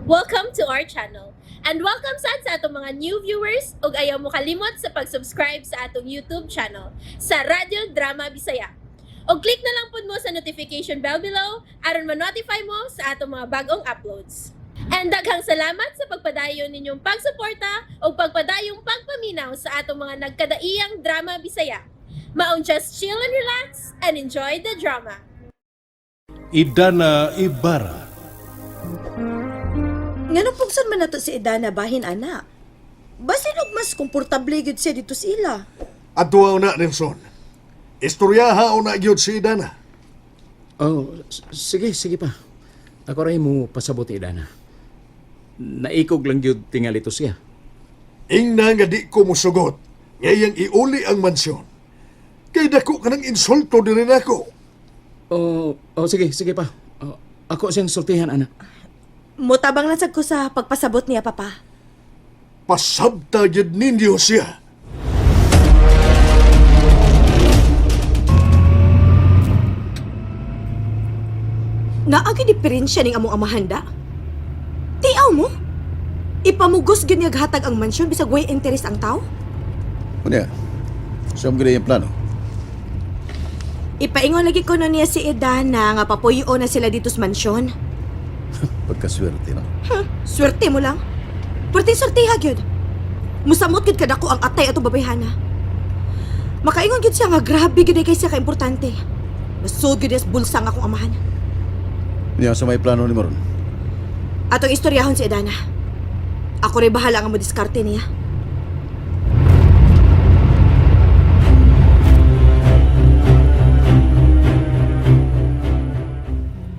Welcome to our channel. And welcome sad sa atong mga new viewers ug ayaw mo kalimot sa pag-subscribe sa atong YouTube channel sa Radyo Drama Bisaya. Og click na lang pud mo sa notification bell below aron ma-notify mo sa atong mga bagong uploads. And daghang salamat sa pagpadayon ninyong pagsuporta ug pagpadayong pagpaminaw sa atong mga nagkadaiyang drama Bisaya. Maong just chill and relax and enjoy the drama. Idana Ibarra. Nganong pugson man nato si Edana bahin ana? Basin og mas komportable gyud siya dito sa ila. Adtuaw na, Nelson. Istoryaha o na gyud si Dana. Oh, sige, sige pa. Ako rin mo pasabot ni Dana. Naikog lang gyud tingali to siya. Ingna nga di ko musugot. Ngayang iuli ang mansyon. Kay dako ka ng insulto diri nako. Oh, oh sige, sige pa. Oh, ako siyang sultihan, ana. Mutabang lang sad ko sa pagpasabot niya, Papa. Pasabta gyud ninyo siya. Naa gyud diferensya ning among amahanda. Tiaw mo. Ipamugos gyud niya hatag ang mansyon bisag way interest ang tao. Unya, sa among yung plano? Ipaingon lagi ko no niya si Edana nga papuyo na sila dito sa mansyon. Pagkaswerte, no? Swerte mo lang. Perting swertiha gyud. Musamot gyud kadako ang atay atong babayhana. Makaingon gyud siya nga grabe gyud kay siya kaimportante. Masud gyud niya sa bulsa nga akong amahan. Unya, sa may plano ni Maron? Atong istoryahon si Edana. Ako rin bahala nga mo diskarte niya.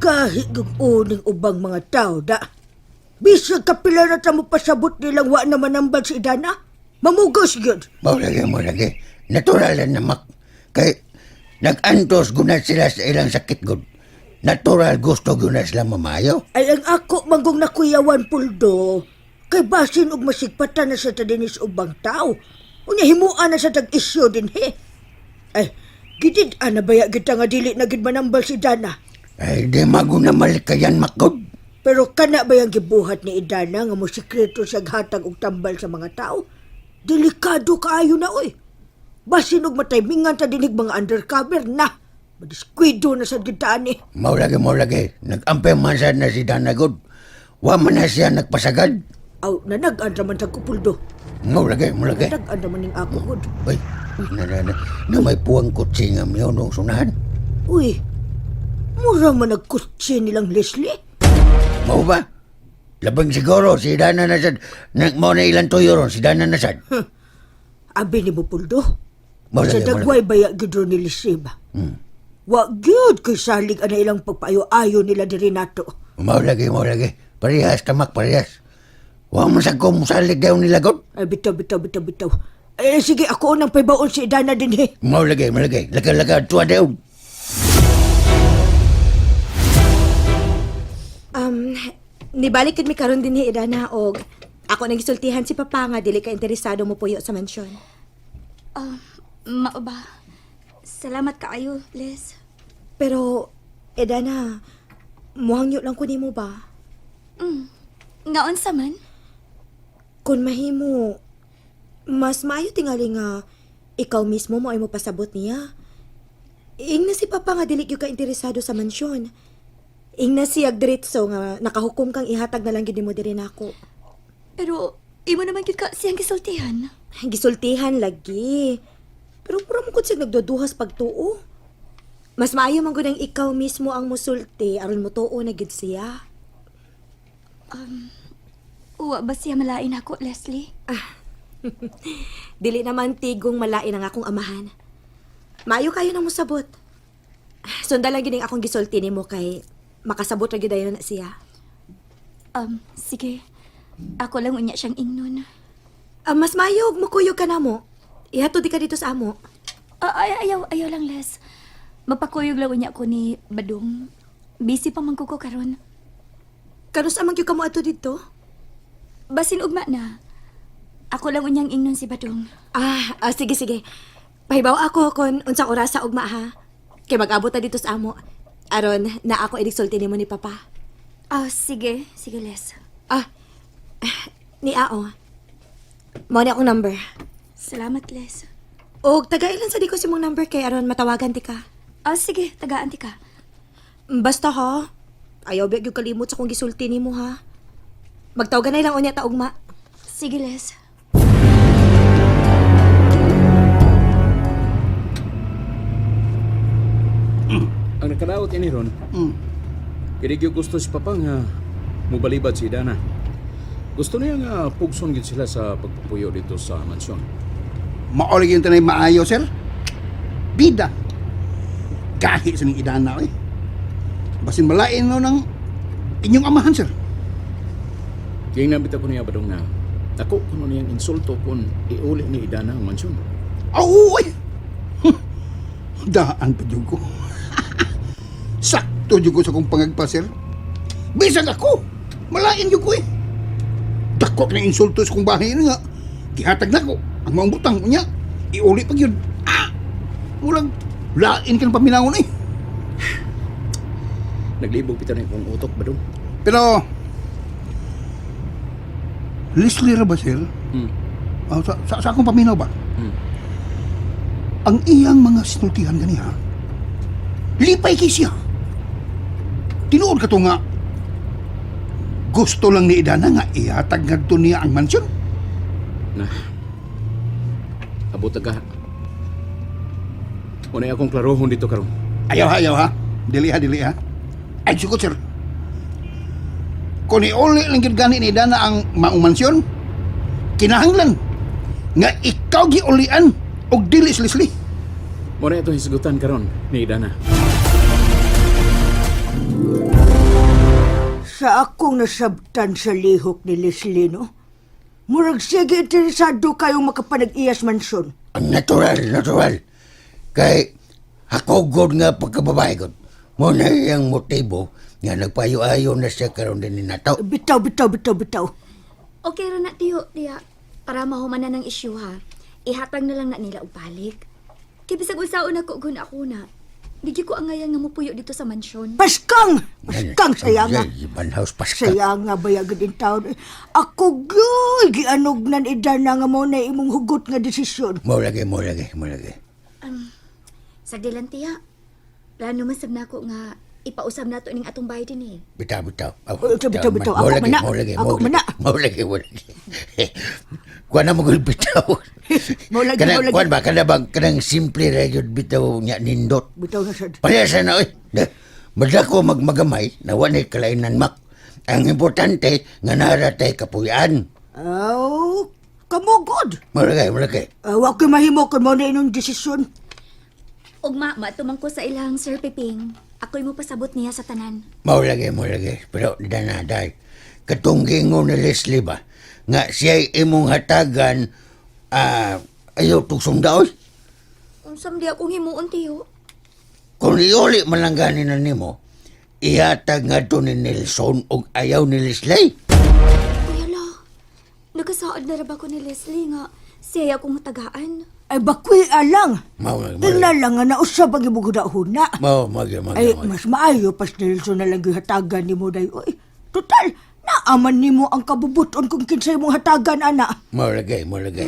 Kahit uning ubang mga tao da. Bisag kapila na ta mo pasabot nilang wa naman ang si Idana. Mamugos gyud. Mao lagi, mao lagi. Natural na namak. Kay nag-antos guna sila sa ilang sakit gud. Natural gusto guna sila mamayo. Ay ang ako manggong nakuyawan puldo. Kay basin og masigpatan na sa ta dinis ubang tao. Unya himuan na sa tag-isyo din he. Ay, gidid ana baya kita nga dili na gid manambal si Dana. Ay di maguna malikayan makod. Pero kana ba yung gibuhat ni Idana nga mo sikreto siya hatag og tambal sa mga tao? Delikado kaayo na oy. Basin og mataymingan ta dinig mga undercover na. Madiskwido na sad gid ta ani. Mao lagi, mao lagi. Nag-ampay man sad na si Dana gud. Wa man na siya nagpasagad. Aw, nanag-an raman sa kupuldo. Mao lagi, mao lagi. Nanag-an raman ning ako gud. Uy, na, na, na, na may puwang kutsi nga miyo nung sunahan. Uy, mura man nagkutsi nilang Leslie. Mao ba? Labang siguro si Dana na sad. Na, mao na ilang tuyo ron, si Dana na sad. Abi ni mo puldo. Mao Sa lagi, mao lagi. dagway baya gid ron ni Leslie ba? Wa gyud kay salig ana ilang pagpaayo-ayo nila diri nato. Mao lagi, mao lagi. Parehas tamak, parehas. Wa man sa ko musalig daw nila god. Ay, bitaw, bitaw, bitaw, bitaw. Eh, sige, ako unang paybaon si Idana din eh. Mao lagi, mao lagi. Laga-laga tuwa daw. Nibalik gid mi karon din ni Edana og ako nang gisultihan si Papa nga dili ka interesado mo puyo sa mansyon. Mao ba? Salamat kaayo, Les. Pero Edana, muhangyo lang ko nimo ba? Ngaon sa man? Kung mahimo, mas maayo tingali nga ikaw mismo mo ay mopasabot niya. Ingna si Papa nga dili gyud ka interesado sa mansyon. Ingna siya diretso nga nakahukom kang ihatag na lang gyud nimo diri nako. Pero imo naman gyud ka siyang gisultihan. Gisultihan lagi. Pero pura mo kung siya nagduduhas pagtuo. Mas maayo man gud ang ikaw mismo ang musulti aron motuo na gyud siya. Uwa ba siya malain ako, Leslie? Dili naman tigong malain ang akong amahan. Maayo kayo nang mosabot. Sundan lang gyud ning akong gisulti nimo kay makasabot ra gyud dayon na siya. Sige. Ako lang unya siyang ingnon. Ah, mas maayo og mukuyog ka namo. Ihatod di ka dito sa amo. Ah, ay, ayaw, ayaw lang, Les. Mapakuyog lang unya ko ni Badong. Busy pa man ko ko karon. Kanus amang gyud ka mo adto didto? Basin ugma na. Ako lang unyang ingnon si Badong. Ah, sige sige. Pahibaw ako kon unsang oras sa ugma ha. Kay mag-abot ta dito sa amo. Aron na ako idigsulti nimo ni Papa. Ah, sige. Sige, Les. Ah, ni Ao. Mao ni akong number. Salamat, Les. Og tagailan sa di ko si mong number kay aron matawagan ti ka. Ah, sige, tagaan ti ka. Basta ha. Ayaw ba gyud kalimot sa kong gisulti nimo ha. Magtawagan na lang unya ta ugma. Sige, Les. Ang nakadaot ini ron, kini gyud gusto si Papa nga mubalibad si Dana. Gusto niya nga pugson gyud sila sa pagpupuyo dito sa mansyon. Maolig yung tanay maayo, sir. Bida. Gahi sa ning idana, eh. Basin malain no ng inyong amahan, sir. Kaya nabita ko niya badong na ako kuno niyang insulto kung iuli ni Idana ang mansyon. Aw, ay! Huh. Daan pa dyan ko. Sakto dyan ko sa kong pangagpa, sir. Bisag ako. Malain dyan ko, eh. Dako na insulto sa kong bahay na nga. Gihatag na ko. Ang maong butang ko niya. Iuli pa yun. Ah! Walang lain ka ng paminawon, eh. Naglibog pita na akong utok badong. Pero, Leslie ra ba, sir? Hmm. Ah, sa akong paminaw ba? Hmm. Ang iyang mga sinultihan ganiha, lipay kay siya. Tinuod ka to nga, gusto lang ni Idana nga ihatag ngadto niya ang mansyon. Na. Abot ka. Unay akong klarohon dito karon. Ayaw ha, ayaw ha. Dili ha, dili ha. Ay, sukot, sir. Kung iuli lang gyud gani ni Idana ang maong mansyon, kinahanglan nga ikaw giulian og dili si Leslie. Mo na itong hisgutan karon ni Idana. Sa akong nasabtan sa lihok ni Leslie, no? Murag sige interesado kayong makapanag-iyas mansyon. Ang natural, natural. Kay ako god nga pagkababae god. Mo na iyang motibo nga nagpayo-ayo na siya karon din ni nato. Bitaw, bitaw, bitaw, bitaw. Okay ra na, tiyo, tiya. Para mahuman na ng issue, ha. Ihatag na lang na nila og balik. Kay bisag unsaon ako gun ako na. Di gyud ko angayan nga mupuyo dito sa mansyon. Paskang! Paskang, sayanga. Banhouse paskang. Sayanga ba yagad in taon? Ako gyoy, gianog nan idana nga mo na imong hugot nga desisyon. Mo lagi, mo lagi, mo lagi. Sagdi lang, tiya. Plano man sab nako nga ipausab nato ning atong bahay din eh. Bitaw, bitaw. Aw, Oh, bitaw, bitaw, bitaw. Mo Ako lagi, man na. mo lagi, Ako mo man na. lagi. Mo lagi, mo lagi. Kuan na mo gud bitaw. Mo lagi, Kanang mo lagi. kuan ba kana bang kanang simple ra gyud bitaw nya nindot. Bitaw na sad. Parehas na oy. Madako magmagamay na walay kalainan mak. Ang importante nga naratay kapuyan. Aw, kamugod. Mo lagi, mo lagi. Wa ko'y mahimo kung mo na inyong desisyon. Ugma, matumang ko sa ilang Sir Piping. Ako'y mo pasabot niya sa tanan. Mao lagi, mao lagi. Pero dana dai. Katong gingon ni Leslie ba nga siya'y imong hatagan ah ayaw tug sundaon. Unsam di akong himuon, tiyo. Kung iuli man lang gani na nimo, ihatag ngadto ni Nelson og ayaw ni Leslie. Kuya la, nagasaad na ra ba ko ni Leslie nga siya akong tagaan? Ay, bakwi alang. Mao lagi, mao Tingnan lagi. lang nga nausab ang imong huna. Mao mao mao. Ay, mas maayo pas Nelson na lang yung hatagan ni mo day. Oy, total, naaman nimo ang kabubuton kung kinsay mong hatagan, ana. Mao lagi, mao lagi.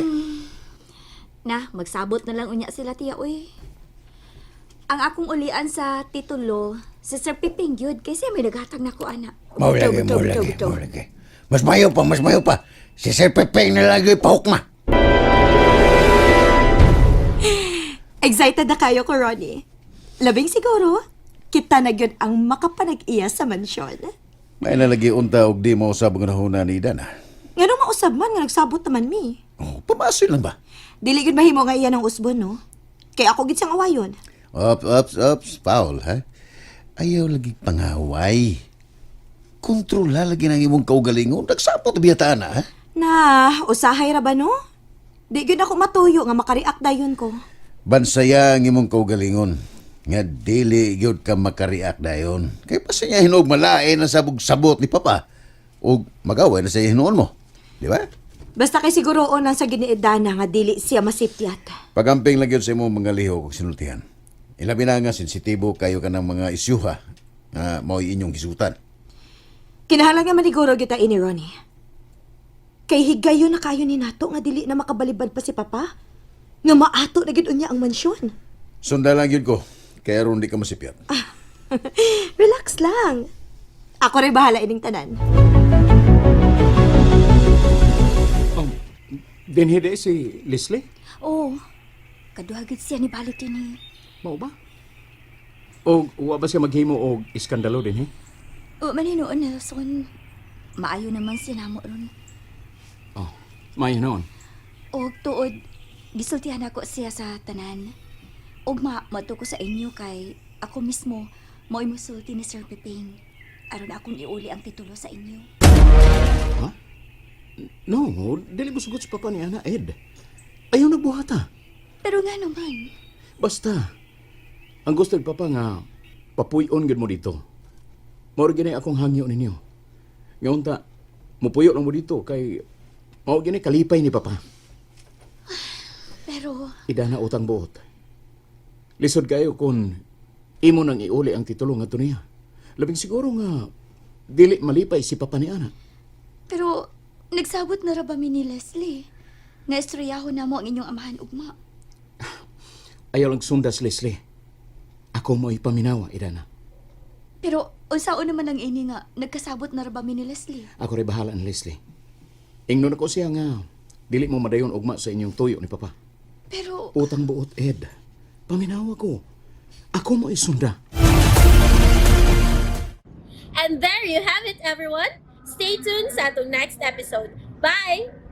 Na, magsabot na lang unya sila, tiya, uy. Ang akong ulian sa titulo, si Sir Piping gyud kasi may naghatag na ko, ana. Mao Bitaw, lagi, bitaw, mao bitaw, lagi, bitaw. mao lagi. Mas mayo pa, mas mayo pa. Si Sir Pepeng na lagi pahukma. Excited na kayo ko, Ronnie. Labing siguro, kita na gyud ang makapanag-iya sa mansyon. May nalagi unta og di mo usab ang nahuna ni Idana. Ngano mausab man nga nagsabot naman mi. Oh, pamasoy lang ba? Dili gyud mahimo nga iya ng usbon, no? Kay ako gid siyang awayon. Ops, ops, ops, Paul, ha? Ayaw lagi pangaway. Kontrola lagi ng imong kaugalingon. Nagsabot biyataan na, ha? Na, usahay ra ba no? Di gyud ako matuyo nga makareact dayon ko. Bansaya ang imong kaugalingon. Nga dili gyud ka makariak dayon. Kay pa niya hinuog malain ang sabog-sabot ni Papa. Og magaway na sa hinuon mo. Di ba? Basta kay siguro lang sa giniidana nga dili siya masipyat. Pagamping lang gyud sa imong mga lihok ug sinultihan. Ilabi na nga sensitibo kayo kanang mga isyuha nga mao'y inyong gisutan. Kinahanglan nga maniguro gyud ta ini, Ronnie. Kay higayon na kayo ni nato nga dili na makabalibad pa si Papa. Nga maato na gyud unya ang mansyon. Sunda lang yun ko. Kaya ron di ka masipyat. Relax lang. Ako rin bahala ining tanan. Oh, dinhi di si Leslie? Oh, kaduha gid siya ni balik dinhi. Mao ba? O wa ba siya maghimo og iskandalo dinhi? O man hinuon Nelson. Maayo naman siya namo ron. Oh, maayo noon. Og tuod, gisultihan ako siya sa tanan. Og ma, mato ko sa inyo kay ako mismo mo'y musulti ni Sir Peping. Aron akong iuli ang titulo sa inyo. Ha? No, dili mo sugot sa papa ni Ana Ed. Ayaw nagbuhata. Pero nga naman, Basta, ang gusto ni Papa nga, papuyon gid mo dito. Mao ra gini akong hangyo ninyo. Nga unta, mupuyo lang mo dito kay mao gini kalipay ni Papa. pero Idana utang buot. Lisod kayo kung imo nang iuli ang titulo nga niya. Labing siguro nga dili malipay si Papa ni Ana. pero nagsabot na ra ba mi ni Leslie? Nga istoryaho na mo ang inyong amahan ugma. Ayaw lang sundas, Leslie. Ako mo ipaminawa, Idana. Pero unsaon naman ang ini nga nagkasabot na ra ba mi ni Leslie? Ako rin bahala ni Leslie. Ingnon ako siya nga, dili mo madayon ugma sa inyong tuyo ni Papa. Pero Utang buot, Ed. Paminawa ko. Ako mo isunda. And there you have it, everyone. Stay tuned sa atong next episode. Bye!